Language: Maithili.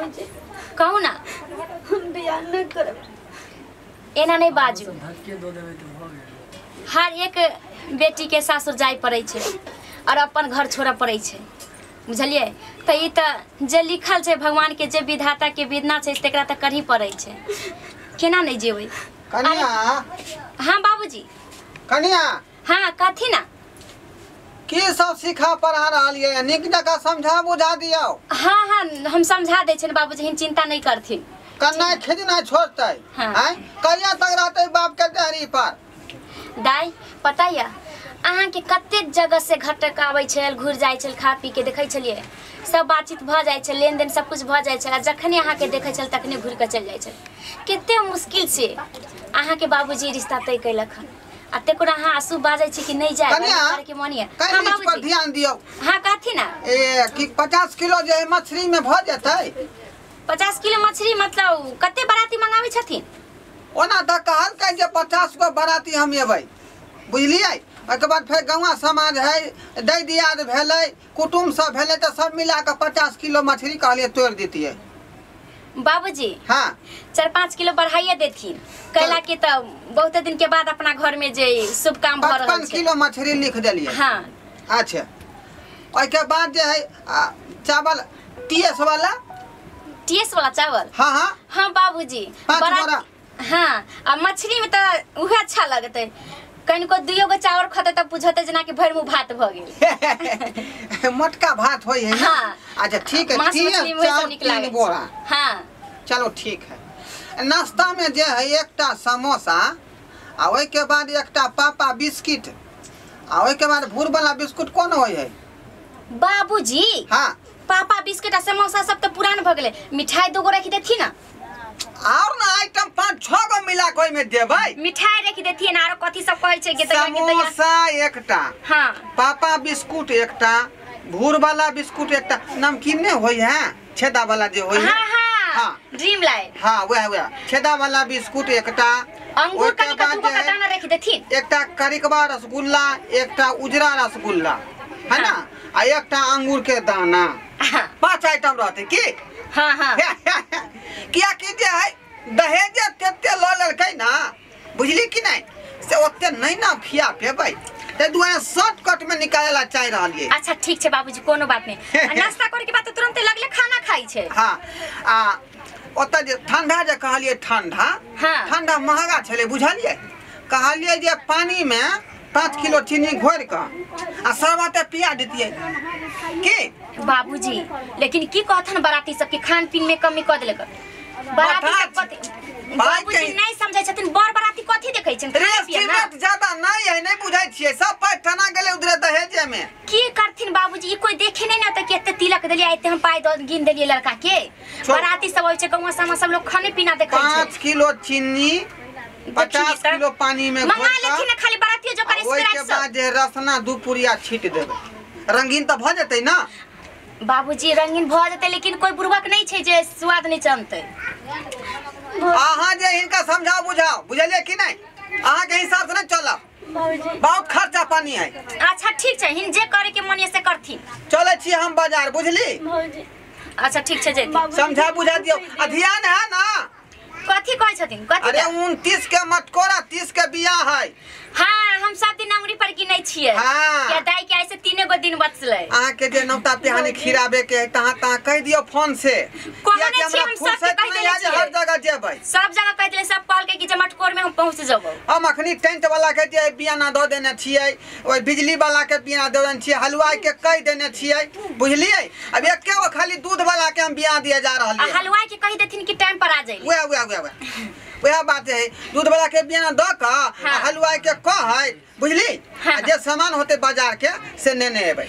बाबूजी कहू ना हम बियाह न करब। एना नहीं बाजू, धक्के दो देबै त भ गेल। हर एक बेटी के सासुर जाय पड़ै छै और अपन घर छोड़ऽ पड़ै छै, बुझलियै? तऽ ई तऽ जे लिखल छै भगवान के, जे विधाता के विधना छै तकरा तऽ करही पड़ै छै, केना नहीं जेबै? कनिया। हाँ बाबूजी। कनिया। हाँ कथी ना की सब सिखा पढ़ा रहल ये, नीक जकाँ समझा बुझा दियौ। हाँ हाँ हम समझा दै छियनि बाबूजी, हम चिंता नहीं करथिन। कन्ना खिजना छोड़तै। हाँ। आँय कहिया तक रहतै बाप के देहरी पर? दाई पता या अहाँके कतेक जगह से घटक आबै छल, घुरि जाइ छल, खा पी के देखै छलियै, सब बातचीत भऽ जाइ छल, लेन देन सब कुछ भऽ जाइ छल, आ जखने अहाँके देखै छल तखने घुरि कऽ चलि जाइ छल। कते मुश्किल से अहाँके बाबूजी रिश्ता तय कयलक हन, आ तकरो अहाँ आंसू बाजै छी कि नहीं जाय के मन ये। हाँ बाबूजी ध्यान दियौ। हाँ कथी ना ए कि 50 किलो जे मछली में भऽ जेतै? 50 किलो मछली मतलब कते बाराती मंगाबै छथिन? ओना तऽ कहलकै जे 50 गो बाराती हम एबै, बुझलियै? ओहिके बाद फेर गौवा समाज है, दै दियाद भेलै, कुटुम्ब सब भेलै, तऽ सब मिला कऽ 50 किलो मछली कहलियै तोड़ि दितियै बाबूजी। हाँ 4-5 किलो बढ़ाइए देथिन, कैला के तऽ बहुत दिन के बाद अपना घर में जे शुभ काम भऽ रहल छै। 55 किलो मछली लिख देलियै। हाँ अच्छा ओहिके बाद जे है चावल टीएस वाला, टीएस वाला चावल। हाँ हाँ हाँ बाबूजी 5 बोरा। हाँ आ मछली में तऽ उहे अच्छा लगतै, कनिको दुइयो गो चावल खतै तऽ बुझतै जेना कि भरि मुँह भात भऽ गेल। मोटका भात होय है ना? हाँ। अच्छा ठीक है, मांस मछली में सब नीक लागै 3 बोरा। हाँ चलो ठीक है। नाश्ता में जे है एकटा समोसा, आ ओहिके बाद एकटा पापा बिस्किट, आ ओहिके बाद भूर वाला बिस्कुट कोन होय है बाबूजी? हाँ पापा बिस्किट आ समोसा सब तऽ पुरान भऽ गेलै, मिठाई 2 गो रखि देथिन ना, और ना आइटम 5-6 गो मिला के ओहिमे देबै। मिठाई रखि देथिन आरो कथी सब कहै छै के समोसा एकटा, हाँ पापा बिस्कुट एकटा, भूर वाला बिस्कुट एकटा, नमकीन नहीं होय है छेदा वाला जे होय है। हाँ हाँ हाँ ड्रीम लाइट। हाँ वह वह छेदा वाला बिस्कुट एकटा, अंगूर कनी कतू को दाना रखि देथिन, एकटा करिकबा रसगुल्ला, एकटा उजरा रसगुल्ला है ना, आ एकटा अंगूर के दाना। हाँ। 5 आइटम रहते की? हाँ हाँ किया कि जे है दहेज तेते लऽ लेलकै ना, बुझली कि नहीं, से ओते नहीं ना खिया पेबै, ताहि दुआरे शॉर्टकट में निकाले ला चाहि रहलियै। अच्छा ठीक छै बाबूजी कोनो बात नहीं। नाश्ता करे के बाद तुरंत लगले खाना खाइ छै। हाँ आ ओतऽ जे ठंडा जे कहलियै ठंडा, हाँ। ठंडा महगा छलै बुझलियै, कहलियै जे पानी में 5 किलो चीनी घोरि कऽ आ शरबत पिया दितियै की बाबूजी? लेकिन की कहथन बाराती सबके खान पीन में कमी कऽ देलक बाराती सब कथी बाबूजी नहीं समझै छथिन, बर बाराती कथी देखै छथिन? खान पियन ना ज्यादा नहीं है, नहीं बुझै छियै, सब पाइ टना गेलै उधरे दहेजे में। की करथिन बाबूजी, ई कोई देखे नहीं ना त कि एते तिलक देलियै, एते हम पाइ दऽ गिन देलियै लड़का के। बाराती सब होइ छै गौवा सामा सब लोग खाने पीना देखै छै। 5 किलो चीनी 50 किलो पानी में मंगा लेथिन ना, खाली बाराती जो करे ओहि के बाद जे रसना 2 पुरिया छीट देबै, रंगीन तऽ भऽ जेतै ना बाबूजी? रंगीन भऽ जेतै लेकिन कोई बुड़बक नहीं छै जे स्वाद नहीं जानतै। अहाँ जे हिनका समझाओ बुझाओ, बुझलियै कि नहीं? अहाँ के हिसाब से नहीं चलब, बहुत खर्चा पानी है। अच्छा ठीक छै, हिन जे करे के मन ये से करथिन। चलै छी हम बाजार, बुझली? अच्छा ठीक छै जेथिन, समझा बुझा दियौ। आ ध्यान है ना कथी कहै छथिन? कथी? अरे 29 के मटकोरा 30 के बियाह है। हाँ हम सब दिन अंगुरी पर गिनै छियै। हाँ। क्या दाई के ऐसे 3 गो दिन बचलै। अहाँ के जे नौता पिहानी खिराबे के है तहाँ तहाँ कहि दियौ फोन से। कहने छियै हम सब के कहि देले छियै, हर जगह जेबै, सब जगह कहि देले, सब कहलकै कि जे मटकोर में हम पहुंच जेबै। हम अखनी टेंट वाला के जे बियाना दऽ देने छियै, ओहि बिजली वाला के बियाना दऽ देने छियै, हलवाई के कहि देने छियै, बुझलियै? अब एके गो खाली दूध वाला के हम बियाह दिए जा रहलियै। आ हलवाई के कहि देथिन कि टाइम पर आ जाइए। वएह वएह वएह वएह बात है, दूध वाला के बियाना दऽ कऽ हलवाई के कहै, बुझली? हाँ। जे सामान होते बाजार के से नेने एबै।